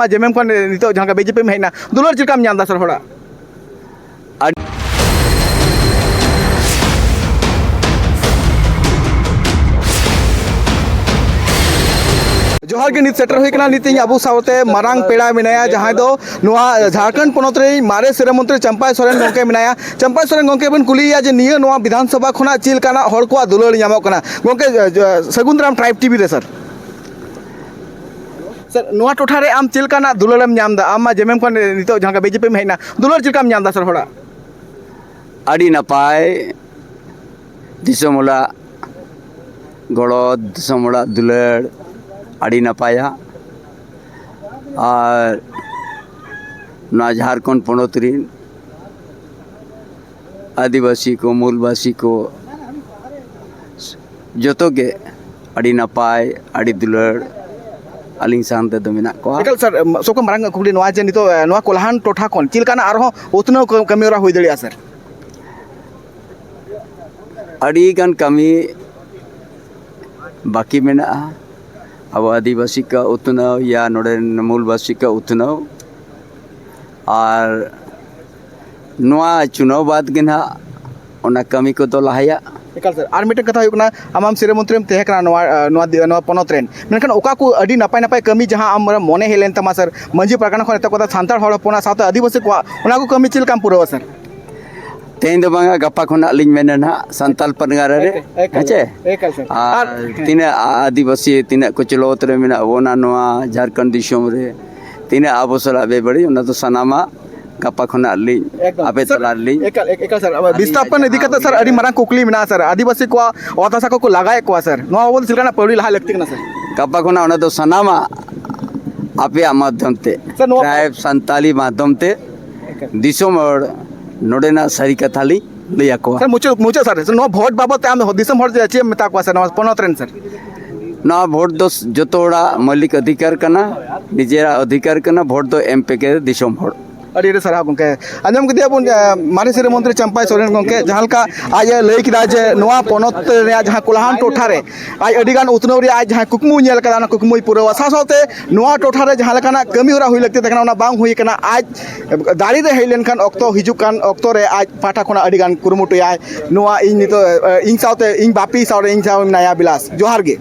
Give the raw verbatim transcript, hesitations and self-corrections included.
JMM ᱠᱷᱚᱱ ᱱᱤᱛᱚᱜ ᱡᱟᱦᱟᱸ ᱞᱮᱠᱟ ᱵᱤᱡᱮᱯᱤᱢ ᱦᱮᱡ ᱮᱱᱟ, ᱫᱩᱞᱟᱹᱲ ᱪᱮᱫ ᱞᱮᱠᱟᱢ ᱧᱟᱢ ᱮᱫᱟ ᱥᱟᱨ ᱦᱚᱲᱟᱜ? ᱟᱹᱰᱤ ᱡᱚᱦᱟᱨ ᱜᱮ, ᱱᱤᱛ ᱥᱮᱴᱮᱨ ᱦᱩᱭ ᱠᱟᱱᱟ᱾ ᱱᱤᱛ ᱤᱧ ᱟᱵᱚ ᱥᱟᱶᱛᱮ ᱢᱟᱨᱟᱝ ᱯᱮᱲᱟ ᱢᱮᱱᱟᱭᱟ, ᱡᱟᱦᱟᱸᱭ ᱫᱚ ᱱᱚᱣᱟ ᱡᱷᱟᱲᱠᱷᱚᱸᱰ ᱯᱚᱱᱚᱛ ᱨᱮᱱ ᱢᱟᱨᱮ ᱥᱤᱨᱟᱹ ᱢᱚᱱᱛᱨᱤ ᱪᱟᱢᱯᱟᱭ ᱥᱚᱨᱮᱱ ᱜᱚᱢᱠᱮ ᱢᱮᱱᱟᱭᱟ᱾ ᱪᱟᱢᱯᱟᱭ ᱥᱚᱨᱮᱱ ᱜᱚᱢᱠᱮ ᱵᱚᱱ ᱠᱩᱞᱤᱭᱮᱭᱟ ᱡᱮ ᱱᱤᱭᱟᱹ ᱱᱚᱣᱟ ᱵᱤᱫᱷᱟᱱ ᱥᱚᱵᱷᱟ ᱠᱷᱚᱱᱟᱜ ᱪᱮᱫ ᱞᱮᱠᱟᱱᱟᱜ ᱦᱚᱲ ᱠᱚᱣᱟᱜ ᱫᱩᱞᱟᱹᱲ ᱧᱟᱢᱚᱜ ᱠᱟᱱᱟ᱾ ᱜᱚᱢᱠᱮ, ᱥᱟᱹᱜᱩᱱ ᱫᱟᱨᱟᱢ ᱴᱨᱟᱭᱤᱵᱽ ᱴᱤᱵᱷᱤ ᱨᱮ ᱥᱟᱨ᱾ ᱥᱟᱨ, ᱱᱚᱣᱟ ᱴᱚᱴᱷᱟ ᱨᱮ ᱟᱢ ᱪᱮᱫ ᱞᱮᱠᱟᱱᱟᱜ ᱫᱩᱞᱟᱹᱲᱮᱢ ᱧᱟᱢ ᱮᱫᱟ? ᱟᱢ ᱢᱟ ᱡᱮᱢᱮᱢ ᱠᱷᱚᱱ ᱱᱤᱛᱚᱜ ᱡᱟᱦᱟᱸ ᱞᱮᱠᱟ ᱵᱤᱡᱮᱯᱤᱢ ᱦᱮᱡ ᱮᱱᱟ, ᱫᱩᱞᱟᱹᱲ ᱪᱮᱫ ᱞᱮᱠᱟᱢ ᱧᱟᱢ ᱮᱫᱟ ᱥᱟᱨ ᱦᱚᱲᱟᱜ? ᱟᱹᱰᱤ ᱱᱟᱯᱟᱭ, ᱫᱤᱥᱚᱢ ᱦᱚᱲᱟᱜ ᱜᱚᱲᱚ, ᱫᱤᱥᱚᱢ ᱦᱚᱲᱟᱜ ᱫᱩᱞᱟᱹᱲ ᱟᱹᱰᱤ ᱱᱟᱯᱟᱭᱟ᱾ ᱟᱨ ᱱᱚᱣᱟ ᱡᱷᱟᱲᱠᱷᱚᱸᱰ ᱯᱚᱱᱚᱛ ᱨᱤᱱ ᱟᱹᱫᱤᱵᱟᱹᱥᱤ ᱠᱚ, ᱢᱩᱞᱵᱟᱹᱥᱤ ᱠᱚ, ᱡᱚᱛᱚ ᱜᱮ ᱟᱹᱰᱤ ᱱᱟᱯᱟᱭ, ᱟᱹᱰᱤ ᱫᱩᱞᱟᱹᱲ ᱟᱹᱞᱤᱧ ᱥᱟᱶ ᱛᱮᱫᱚ ᱢᱮᱱᱟᱜ ᱠᱚᱣᱟ᱾ ᱮᱠᱟᱞ ᱥᱟᱨ, ᱮᱢ, ᱥᱚᱵ ᱠᱷᱚᱱ ᱢᱟᱨᱟᱝ ᱠᱩᱠᱞᱤ ᱱᱚᱣᱟ ᱡᱮ ᱱᱤᱛᱚᱜ, ᱮ, ᱱᱚᱣᱟ ᱠᱚᱞᱦᱟᱱ ᱴᱚᱴᱷᱟ ᱠᱷᱚᱱ ᱪᱮᱫ ᱞᱮᱠᱟᱱᱟᱜ ᱟᱨᱦᱚᱸ ᱩᱛᱱᱟᱹᱣ ᱠᱟᱹ-, ᱠᱟᱹᱢᱤ ᱦᱚᱨᱟ ᱦᱩᱭ ᱫᱟᱲᱮᱭᱟᱜᱼᱟ ᱥᱟᱨ? ᱟᱹᱰᱤ ᱜᱟᱱ ᱠᱟᱹᱢᱤ ᱵᱟᱹᱠᱤ ᱢᱮᱱᱟᱜᱼᱟ᱾ ᱟᱵᱚ ᱟᱹᱫᱤᱵᱟᱹᱥᱤ ᱠᱚᱣᱟᱜ ᱩᱛᱱᱟᱹᱣ ᱭᱟ ᱱᱚᱰᱮ ᱢᱩᱞᱵᱟᱹᱥᱤ ᱠᱚᱣᱟᱜ ᱩᱛᱱᱟᱹᱣ, ᱟᱨ ᱱᱚᱣᱟ ᱪᱩᱱᱟᱹᱣ ᱵᱟᱫᱽ ᱜᱮ ᱱᱟᱦᱟᱜ ᱚᱱᱟ ᱠᱟᱹᱢᱤ ᱠᱚᱫᱚ ᱞᱟᱦᱟᱭᱟ᱾ ᱮᱠᱟᱞ ᱥᱟᱨ, ᱟᱨ ᱢᱤᱫᱴᱮᱱ ᱠᱟᱛᱷᱟ ᱦᱩᱭᱩᱜ ᱠᱟᱱᱟ, ᱟᱢ ᱟᱢ ᱥᱤᱨᱟᱹ ᱢᱚᱱᱛᱨᱤᱢ ᱛᱟᱦᱮᱸ ᱠᱟᱱᱟ ᱱᱚᱣᱟ, ᱟᱸ, ᱱᱚᱣᱟ ᱫᱤ-, ᱱᱚᱣᱟ ᱯᱚᱱᱚᱛ ᱨᱮᱱ, ᱢᱮᱱᱠᱷᱟᱱ ᱚᱠᱟ ᱠᱚ ᱟᱹᱰᱤ ᱱᱟᱯᱟᱭ ᱱᱟᱯᱟᱭ ᱠᱟᱹᱢᱤ ᱡᱟᱦᱟᱸ ᱟᱢ ᱢᱚᱱᱮ ᱦᱮᱡ ᱞᱮᱱ ᱛᱟᱢᱟ ᱥᱟᱨ, ᱢᱟᱹᱡᱷᱤ ᱯᱟᱨᱜᱟᱱᱟ ᱠᱷᱚᱱ ᱮᱛᱚᱦᱚᱵ ᱠᱟᱛᱮ ᱥᱟᱱᱛᱟᱲ ᱦᱚᱲ ᱦᱚᱯᱚᱱᱟᱜ ᱥᱟᱶᱛᱮ ᱟᱹᱫᱤᱵᱟᱹᱥᱤ ᱠᱚᱣᱟᱜ, ᱚᱱᱟ ᱠᱚ ᱠᱟᱹᱢᱤ ᱪᱮᱫ ᱞᱮᱠᱟᱢ ᱯᱩᱨᱟᱹᱣᱟ ᱥᱟᱨ? ᱛᱮᱦᱮᱧ ᱫᱚ ᱵᱟᱝᱟ, ᱜᱟᱯᱟ ᱠᱷᱚᱱᱟᱜ ᱞᱤᱧ ᱢᱮᱱᱟ ᱱᱟᱦᱟᱜ ᱥᱟᱱᱛᱟᱞ ᱯᱟᱨᱜᱟᱱᱟ ᱨᱮ, ᱮᱠᱟᱞ, ᱮᱠᱟᱞ, ᱦᱮᱸ ᱪᱮ? ᱮᱠᱟᱞ ᱥᱟᱨ᱾ ᱟᱨ ᱟᱨ, ᱦᱮᱸ᱾ ᱛᱤᱱᱟᱹᱜ ᱟᱹᱫᱤᱵᱟᱹᱥᱤ, ᱛᱤᱱᱟᱹᱜ ᱠᱚ ᱪᱚᱞᱚᱛ ᱨᱮ ᱢᱮᱱᱟᱜ ᱵᱚᱱᱟ ᱱᱚᱣᱟ ᱡᱷᱟᱲᱠᱷᱚᱸᱰ ᱫᱤᱥᱚᱢ ᱨᱮ, ᱛᱤᱱᱟᱹᱜ ᱟᱵᱚ ᱥᱟᱞᱟᱜ ᱵᱮᱵᱟᱹᱲᱤᱡ, ᱚᱱᱟ ᱫᱚ ᱥᱟᱱᱟᱢᱟᱜ ᱜᱟᱯᱟ ᱠᱷᱚᱱᱟᱜ ᱞᱤᱧ ᱮᱠᱫᱚᱢ᱾ ᱟᱯᱮ ᱥᱟᱨ, ᱛᱟᱞᱟ ᱨᱮᱞᱤᱧ ᱮᱠᱟᱞ, ᱮᱠᱟᱞ ᱥᱟᱨ, ᱟᱹᱰᱤ ᱵᱤᱥᱛᱷᱟᱯᱚᱱ ᱤᱫᱤ ᱠᱟᱛᱮ ᱥᱟᱨ, ᱟᱹᱰᱤ ᱢᱟᱨᱟᱝ ᱠᱩᱠᱞᱤ ᱢᱮᱱᱟᱜᱼᱟ ᱥᱟᱨ, ᱟᱹᱫᱤᱵᱟᱹᱥᱤ ᱠᱚᱣᱟᱜ ᱚᱛ ᱦᱟᱥᱟ ᱠᱚᱠᱚ ᱞᱟᱜᱟᱭᱮᱫ ᱠᱚᱣᱟ ᱥᱟᱨ, ᱱᱚᱣᱟ ᱵᱟᱵᱚᱫ ᱪᱮᱫ ᱞᱮᱠᱟᱱᱟᱜ ᱯᱟᱹᱣᱲᱤ ᱞᱟᱦᱟ ᱞᱟᱹᱠᱛᱤ ᱠᱟᱱᱟ ᱥᱟᱨ? ᱜᱟᱯᱟ ᱠᱷᱚᱱᱟᱜ ᱚᱱᱟ ᱫᱚ ᱥᱟᱱᱟᱢᱟᱜ ᱟᱯᱮᱭᱟᱜ ᱢᱟᱫᱽᱫᱷᱚᱢ ᱛᱮ, ᱥᱟᱨ, ᱱᱚᱣᱟ ᱴᱨᱟᱭᱤᱵᱽ ᱥᱟᱱᱛᱟᱞᱤ ᱢᱟᱫᱽᱫᱷᱚᱢ ᱛᱮ ᱮᱠᱟᱞ᱾ ᱫᱤᱥᱚᱢ ᱦᱚᱲ ᱱᱚᱰᱮᱱᱟᱜ ᱥᱟᱹᱨᱤ ᱠᱟᱛᱷᱟ ᱞᱤᱧ ᱞᱟᱹᱭ ᱟᱠᱚᱣᱟ᱾ ᱥᱟᱨ, ᱢᱩᱪᱟᱹᱫ, ᱢᱩᱪᱟᱹᱫ ᱥᱟᱨ, ᱱᱚᱣᱟ ᱵᱷᱳᱴ ᱵᱟᱵᱚᱫ ᱛᱮ ᱟᱢ ᱫᱤᱥᱚᱢ ᱦᱚᱲ ᱪᱮᱫ ᱮᱢ ᱢᱮᱛᱟ ᱠᱚᱣᱟ ᱥᱟᱨ, ᱱᱚᱣᱟ ᱯᱚᱱᱚᱛ ᱨᱮᱱ ᱥᱟᱨ? ᱱᱚᱣᱟ ᱵᱷᱳᱴ ᱫᱚ ᱡᱚᱛᱚ ᱦᱚᱲᱟᱜ ᱢᱳᱣᱞᱤᱠ ᱚᱫᱷᱤᱠᱟᱨ ᱠᱟᱱᱟ, ᱱᱤᱡᱮᱨᱟᱜ ᱚᱫᱷᱤᱠᱟᱨ ᱠᱟᱱᱟ, ᱵᱷᱳᱴ ᱫᱚ ᱮᱢ ᱯᱮ ᱜᱮ ᱫᱤᱥᱚᱢ ᱦᱚᱲ᱾ ᱟᱹᱰᱤ ᱟᱹᱰᱤ ᱥᱟᱨᱦᱟᱣ ᱜᱚᱢᱠᱮ᱾ ᱟᱸᱡᱚᱢ ᱠᱮᱫᱮᱭᱟ ᱵᱚᱱ, ᱮ, ᱢᱟᱨᱮ ᱥᱤᱨᱟᱹ ᱢᱚᱱᱛᱨᱤ ᱪᱟᱢᱯᱟᱭ ᱥᱚᱨᱮᱱ ᱜᱚᱢᱠᱮ ᱡᱟᱦᱟᱸ ᱞᱮᱠᱟ ᱟᱡ ᱮ ᱞᱟᱹᱭ ᱠᱮᱫᱟ ᱡᱮ ᱱᱚᱣᱟ ᱯᱚᱱᱚᱛ ᱨᱮᱭᱟᱜ ᱡᱟᱦᱟᱸ ᱠᱚᱞᱦᱟᱱ ᱴᱚᱴᱷᱟ ᱨᱮ ᱟᱡ ᱟᱹᱰᱤ ᱜᱟᱱ ᱩᱛᱱᱟᱹᱣ ᱨᱮᱭᱟᱜ ᱟᱡ ᱡᱟᱦᱟᱸ ᱠᱩᱠᱢᱩᱭ ᱧᱮᱞ ᱠᱟᱫᱟ, ᱚᱱᱟ ᱠᱩᱠᱢᱩᱭ ᱯᱩᱨᱟᱹᱣᱟ᱾ ᱥᱟᱶ ᱥᱟᱶᱛᱮ ᱱᱚᱣᱟ ᱴᱚᱴᱷᱟ ᱨᱮ ᱡᱟᱦᱟᱸ ᱞᱮᱠᱟᱱᱟᱜ ᱠᱟᱹᱢᱤ ᱦᱚᱨᱟ ᱦᱩᱭ ᱞᱟᱹᱠᱛᱤ ᱛᱟᱦᱮᱸ ᱠᱟᱱᱟ, ᱚᱱᱟ ᱵᱟᱝ ᱦᱩᱭ ᱠᱟᱱᱟ᱾ ᱟᱡ ᱫᱟᱲᱮ ᱨᱮ ᱦᱮᱡ ᱞᱮᱱᱠᱷᱟᱱ ᱚᱠᱛᱚ ᱦᱤᱡᱩᱜ ᱠᱟᱱ ᱚᱠᱛᱚ ᱨᱮ ᱟᱡ ᱯᱟᱦᱴᱟ ᱠᱷᱚᱱᱟᱜ ᱟᱹᱰᱤ ᱜᱟᱱ ᱠᱩᱨᱩᱢᱩᱴᱩᱭᱟᱭ᱾ ᱱᱚᱣᱟ ᱤᱧ ᱱᱤᱛᱚᱜ, ᱮ, ᱤᱧ ᱥᱟᱶᱛᱮ, ᱤᱧ ᱵᱟᱯᱤ ᱥᱟᱶᱨᱮ ᱤᱧ ᱥᱟᱶ ᱢᱮᱱᱟᱭᱟ ᱵᱤᱞᱟᱥ᱾ ᱡᱚᱦᱟᱨ ᱜᱮ᱾